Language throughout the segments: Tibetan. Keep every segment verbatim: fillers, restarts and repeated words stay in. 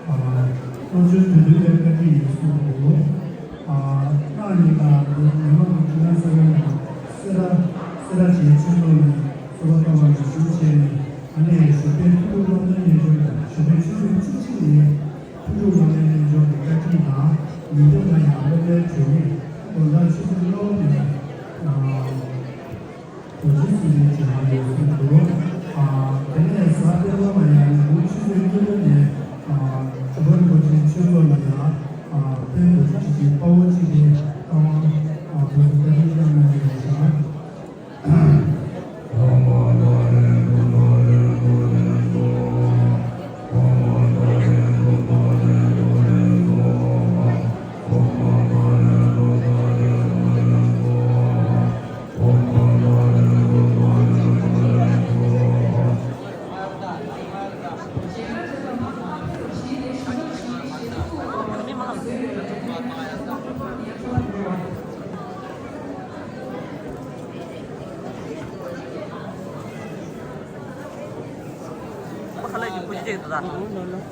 ཨ། གཙོ་བོ་དོན་ལྡན་བཀའ་དྲིན་ཡིན་གསུངས་འདུག་ཨ། སྔགས་ཉིད་དང་ཉི་མ་དང་དྲི་ལན་གསལ་བའི་ནང་སེ་ར་སེ་ར་བྱེས་ཆོས་ཚོགས་ནས་གསོལ་བ་བཏབ་པ་ནས་བཟུང་བྱས་ནས། ཨ་ནི་ཞོགས་པའི་ཐུན་དྲུག་སློབ་དཔོན་རྣལ་འབྱོར་དང་། ཞོགས་པའི་ཆུ་ཚོད་བཅུ་གཅིག་ནས་ཐུན་དྲུག་སློབ་དཔོན་རྣལ་འབྱོར་གྱི་བཀའ་དྲིན་དང་། ཉིན་རྒྱབ་ལ་ཡང་སློབ་དཔོན་དྲུག་ནས་དགོང་དག་ཆུ་ཚོད་ལྔ་པ་ནས། ཨ། རྡོ་རྗེ་སེམས་དཔའི་རྗེས་མ་ཡོད་ཟེར་འདུག་ཨ། དེ་ནས་གཟའ་སྤེན་པ་ལ་ཡང་ཉིན་གུང་ཆུ་ཚོད་གཉིས་པ་ནས། ཨ། འབྲུག་པ་རིན་པོ་ཆེའི་ཆོས་ཚོགས་ལ་ཡང་། ཨ། དཔལ་རྡོ་རྗེ་འཇིགས་བྱེད་དཔའ་བོ་གཅིག་གི་བཀའ་དབང་། ཨ། བོད་དུ་བཀའ་དྲིན་བསྐྱངས་གནང་ཡོད་ཞིང་། ཁུ་ཆུ་ཅིག་འདུག་ད། བུ་ཆུང་ཅིག་འདུག་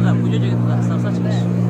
ད། བུ་ཆུང་ཅིག་འདུག་ད། གཟབ་གཟབ་བྱེད། གཟབ་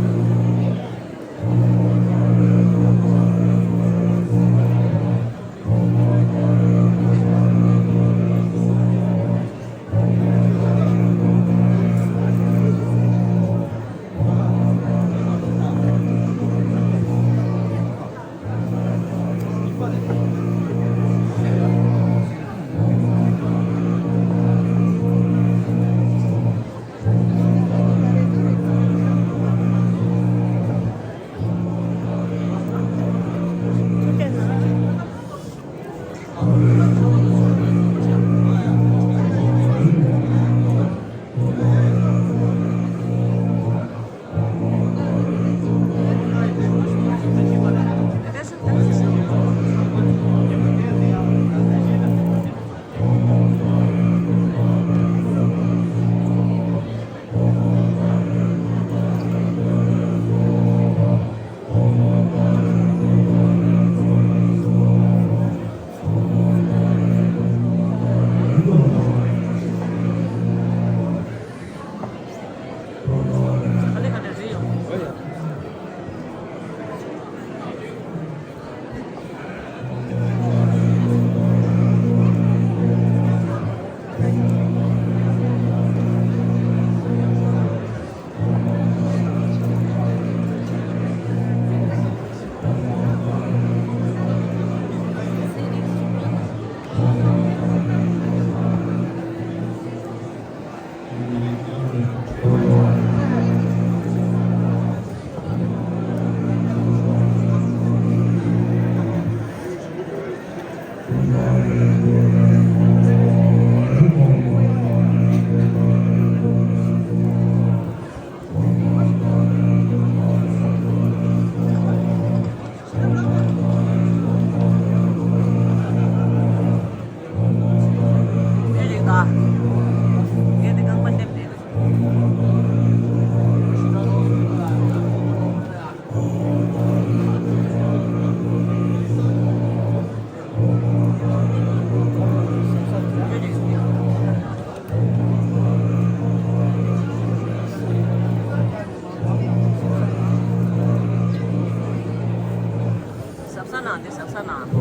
གཟབ་གནང་དེ། གཟབ་གཟབ་གནང་།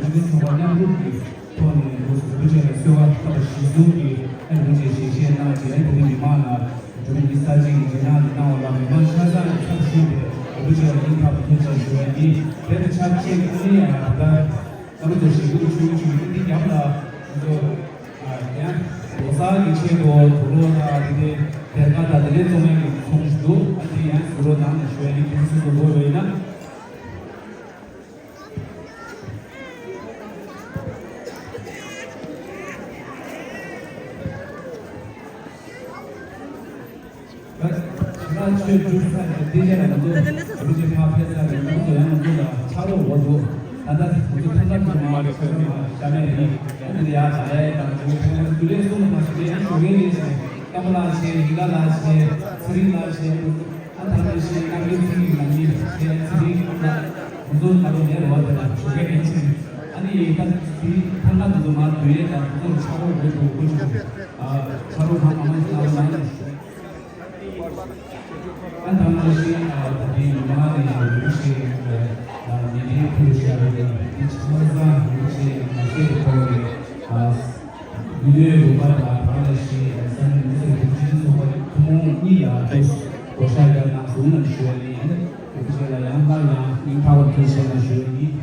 བུ་ཁྲིད་ཚོགས་པ་མཉམ་རུབ་ཀྱི་ཐོག་ནས་འདུག་སེ་བུ་ཁྲིད་ལ་གསོལ་བ་བཏབ་པ་གཞིར་བཟུང་གིས་ཨ་ནི་བུ་ཁྲིད་ཞལ་བཞེས་གནང་རྗེས་ཨ་ནི་བོད་མི་མང་ལ་འགྲོ་བ་མི་གསར་བརྗེ་གི་རྗེས་གནང་དེ་གནང་བ་ལ་མི་མང་ཆ་ཚང་ལ་ཚབ་ཞུས་ཏེ་བུ་ཁྲིད་ལ་སྙིང་ཐག་པ་ཐུགས་རྗེ་ཆེ་ཞུ་བ་ཡིན། དེ་དང་ཆབས་ཅིག་ཨ་ནི་ཡང་ད་ལྟ་སྐར་མ་བཅུ་ཞེ་དགུ་ཆུ་ཆུ་འདི་རྒྱབ་ལ་ང་ཚོ་ཡང་ལོ་གསར་གྱི་ཆེད་དུ་དུག་ལོག་དང་དེ་འདྲའི་སྡེར་ཁ་དང་དེ་འདྲའི་བཙོང་ཡག་གི་ཚོང་ཞིག་འདུག་ཨ་ནི་ཡང་གཟིགས་རོགས་གནང་ཞུ་བ་ཡིན། དེ་ཚོ་ཚོ་དགོས་པ་ཡིན་ན། ད་ཕྱི་ལ་ཆོས་སྒྲུབ་ས་ནས་དེ་རྗེས་ལ་ང་ཚོ་རུ་ཅེ་ཕ་ཕེ་ས་ནས་ང་ཚོ་ཡང་ང་ཚོ་ལ་ཕྱག་རོགས་འོག་ཏུ་ད་ལྟ་ང་ཚོ་ཐང་ཀ་དུ་མ་ཆོས་མ་ཤ་མེད་རེད། ཡང་དེ་ལ་ཡག་ད་ཡག་དང་ང་ཚོ་ཕན་ཚུན་དུ་ལས་གསུམ་མ་ཞིག་ལས་ཡང་ཞོགས་ཀས་ལས་ཆེ་སྐམ་པ་ལགས་ཆེ་ཡིན་ཀ་ལགས་ཆེ་ཚེ་རིང་ལགས་ཆེ། ཨ་ཐ་ན་ཤི་ཀ་གི་ཚིག་གི་ནང་ནས་ཁྱེད་ཚེ་རིང་ལ་ང་ཚོ་ད་ལོ་ནས་རོགས་དེ་ལ་ཞུ་མཁན་ཡིན་ཕྱིན། ཨ་ནི་ད་དེ་ཐང་ཀ་དེ་ཚོ་མར་བསྡུ་ཡས་དང་དེ་ཚོར་ཕྱག་རོགས་འོས་འདུག་དགོས་བྱུང་། ཨ་ཕྱག་རོགས་གང་མང་མང་ཞིག་གནང་རོགས་གནང་། ཨ་ཐ་ན་ཤི་ཨ་ད་དེ་ཡིན་མ་རེད་ཡང་ཡོད་ཤེས་ཨ་ཉིན་དེའི་ཁུལ་ཤར་རེད། དེ་ཆ་ཚང་ཡོད་ཤེས་མ་ཤེས་པའི་ཐོག་ནས་ཨ། ཡུལ་ལུང་རུ་པ་དང་བར་ལ་ཞིག་ས་གནས་མི་སེར་དང་སྤྱི་ཚོགས་པ་ཐུན་མོང་གཉིས་ཡང་དུ་བགོ་བཤའ་རྒྱག་གནང་སོང་ལ་ཞུ་བ་ཡིན། དེ་ཚོ་ལ་ཡང་སླར་ཡང་སྙིང་ཐག་པ་ཐུགས་རྗེ་ཆེ་ཞུ་བ་ཡིན།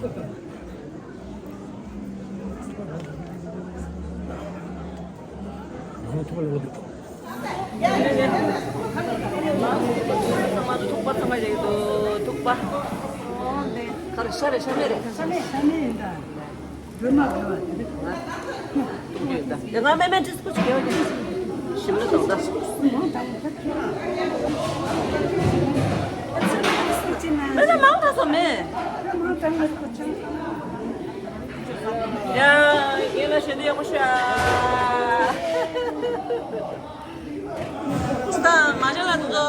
ཐུག་པ་ཚང་མ་རེད་འདུག་ཐུག་པ། ག་རེ་ཤ་རེད་ཤ་མེད་རེད། ཤ་མེད་ཤ་མེད་ཡིན་ད། སྒྲོལ་མ་དགོས་པ་དེ་རེད། ང་མེ་མེ་ཏིས་པོ་ཅིག་ཡོད་ཀྱང་ཞིམ་ནི་འདུག་ད། མེ་མེ་མང་དྲགས་སོང་མེ། ཡ། ངས་ལ་ཞེ་འདི་ཡག་པོ་ཤོད་ཨ། ད་མ་ཇ་ལ་དུ་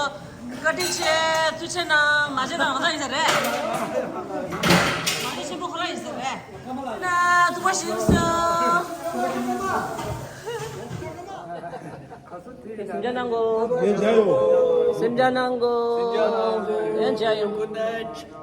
བཀའ་དྲིན་ཆེ། ཐུགས་རྗེ་གནང་། མ་བྱས་ན་ང་རང་ཡིན་ས་རེད། མ་བྱས་ཆེན་པོ་ཁོ་རང་ཡིན་ས་རེད། ན་ཐུགས་པ་ཞིག་སོང་། སེམས་ཅན་ནང་གོ། སེམས་ཅན་ནང་གོ། སེམས་ཅན་ནང་གོ།